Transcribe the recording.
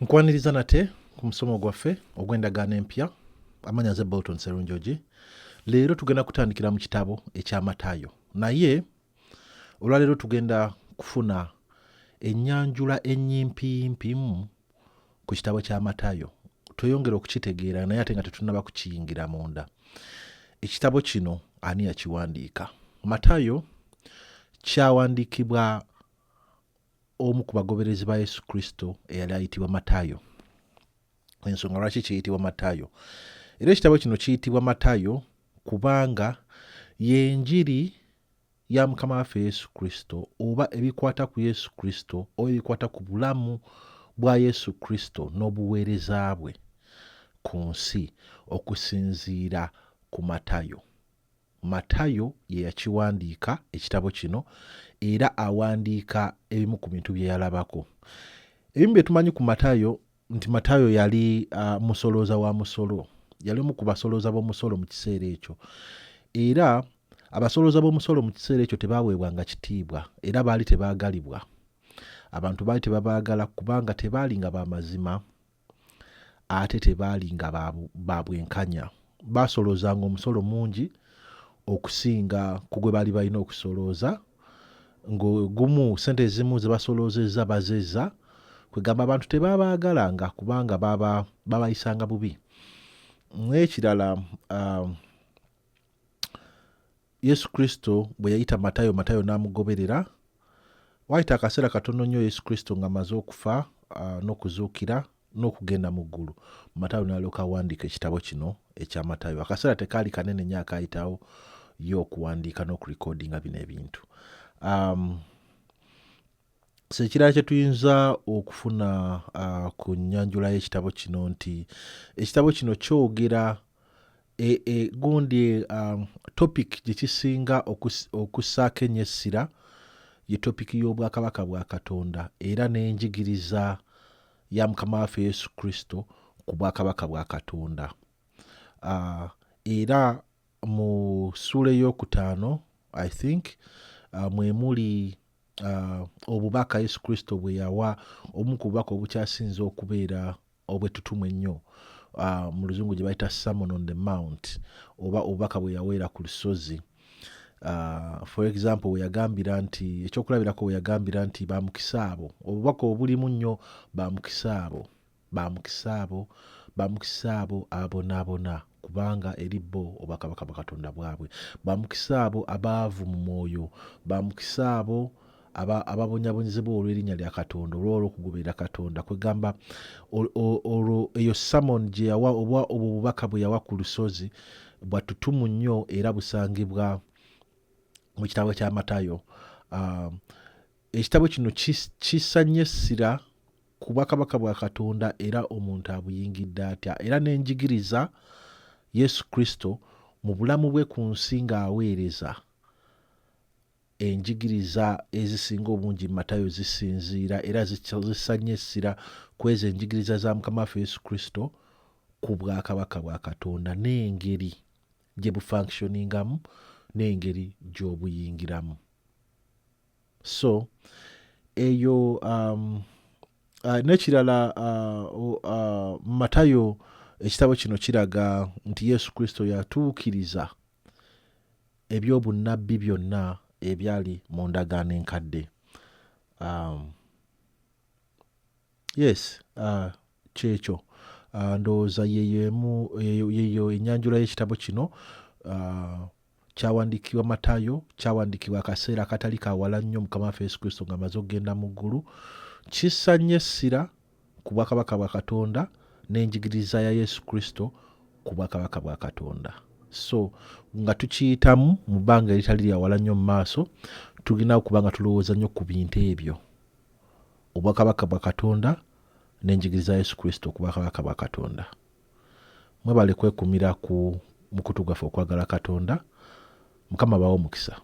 Nkwaniriza nate ku musomo gwaffe ogw'endagaano empya. Amanya nze Bolton Serunjogi. Leero tugenda kutandikira mu kitabo ekya Matayo, naye olwaleero tugenda kufuna ennyanjula ennyimpiimpimu ku kitabo kya Matayo, tweyongere okukitegeera naye ate nga tetunnaba kukiyingira munda. Ekitabo kino ani yakiwandiika? Matayo kyawandiikibwa omu ku bagoberezi ba Yesu Kristo eyali ayitibwa Matayo. Ensonga lwaki kiyitibwa Matayo, era ekitabo kino kiyitibwa Matayo kubanga y'enjiri ya Mukama waffe Yesu Kristo, oba ebikwata ku Yesu Kristo, oba ebikwata ku bulamu bwa Yesu Kristo n'obuweereza bwe ku nsi okusinziira ku Matayo. Matayo ye yakiwandiika ekitabo kino era awandiika ebimu ku bintu bye yalabako. Ebimu bye tumanyi ku Matayo nti Matayo yali musolooza wa musolo. Yali omu ku basolooza b'omusolo mu kiseera ekyo. Era abasolooza b'omusolo mu kiseera ekyo tebaaweebwanga kitiibwa era baali tebaagalibwa. Abantu baali tebabaagala kubanga tebaalinga ba mazima ate tebaalinga ba bwenkanya. Baasoloozanga omusolo mungi okusinga ku gwe baali balina okusolooza, ng'ogumu ssente ezimu ze basoloozezza bazezza. Kwegamba abantu tebaabaagalanga kubanga baabayisanga bubi. N'ekirala Yesu Kristo bwe yayita Matayo, Matayo n'amugoberera. Waayita akaseera katono nnyo Yesu Kristo ng'amaze okufa n'okuzuukira n'okugenda mu ggulu, Matayo n'alyoka awandiika ekitabo kino ekya Matayo. Akaseera tekaali kanene nnyo akaayitawo ye okuwandiika n'okulikodinga bino ebintu. So ekirala kye tuyinza okufuna ku nnyanjula y'ekitabo kino nti ekitabo kino kyogera e, e, gundi topic gye kisinga okussaako ennyo essira ye topic y'obwakabaka bwa Katonda era n'enjigiriza ya Mukama waffe Yesu Kristo ku bwakabaka bwa Katonda. Era mu ssuula ey'okutaano I think mwe muli obubaka Yesu Kristo bwe yawa, obumu ku bubaka obukyasinze okubeera obw'ettutumu ennyo, mu Luzungu gye bayita Sermon on the Mount, oba obubaka bwe yaweera ku lusozi. For example, we yagambira nti, ekyokulabirako we yagambira nti ba mukisa abo, obubaka obulimu nnyo ba mukisa abo, ba mukisa abo, ba mukisa abo ababonaabona, kubanga eri bo obwakabaka bwa Katonda bwabwe. Ba mukisa abo abaavu mu mwoyo, ba mukisa abo ababonyabonyezebwa olw'erinnya lya Katonda, olwa olw'okugoberera Katonda. Kwegamba olwo eyo sermon gye yawa oba obwo obubaka bwe yawa ku lusozi bwa ttutumu nnyo era busangibwa mu kitabo kya Matayo. Ekitabo kino kissa nnyo essira ku bwakabaka bwa Katonda era omuntu abuyingidde atya, era n'enjigiriza Yesu Kristo mu bulamu bwe ku nsi ng'aweereza. Enjigiriza ezisinga obungi mu Matayo zisinziira era zissa nnyo essira ku ezo enjigiriza za Mukama waffe Yesu Kristo ku bwakabaka bwa Katonda n'engeri gye bufunctioningamu n'engeri gy'obuyingiramu. So eyo n'ekirala Matayo ekitabo kino kiraga nti Yesu Kristo yatuukiriza eby'obunnabbi byonna ebyali mu ndagaano enkadde. Yes, kyekyo. Ndowooza yeyo emu yeyo ennyanjula y'ekitabo kino. Kyawandiikibwa Matayo, kyawandiikibwa akaseera akatali ka wala nnyo Mukama waffe Yesu Kristo ng'amaze okugenda mu ggulu. Kissa nnyo essira ku bwakabaka bwa Katonda n'enjigiriza ya Yesu Kristo ku bwakabaka bwa Katonda. So nga tukiyitamu mu bbanga eritali lya wala nnyo mu maaso, tulina okuba nga tulowooza nnyo ku bintu ebyo, obwakabaka bwa Katonda n'enjigiriza ya Yesu Kristo ku bwakabaka bwa Katonda. Mwebale kwekumira ku mukutu gwaffe Okwagala Katonda. Mukama abawe omukisa.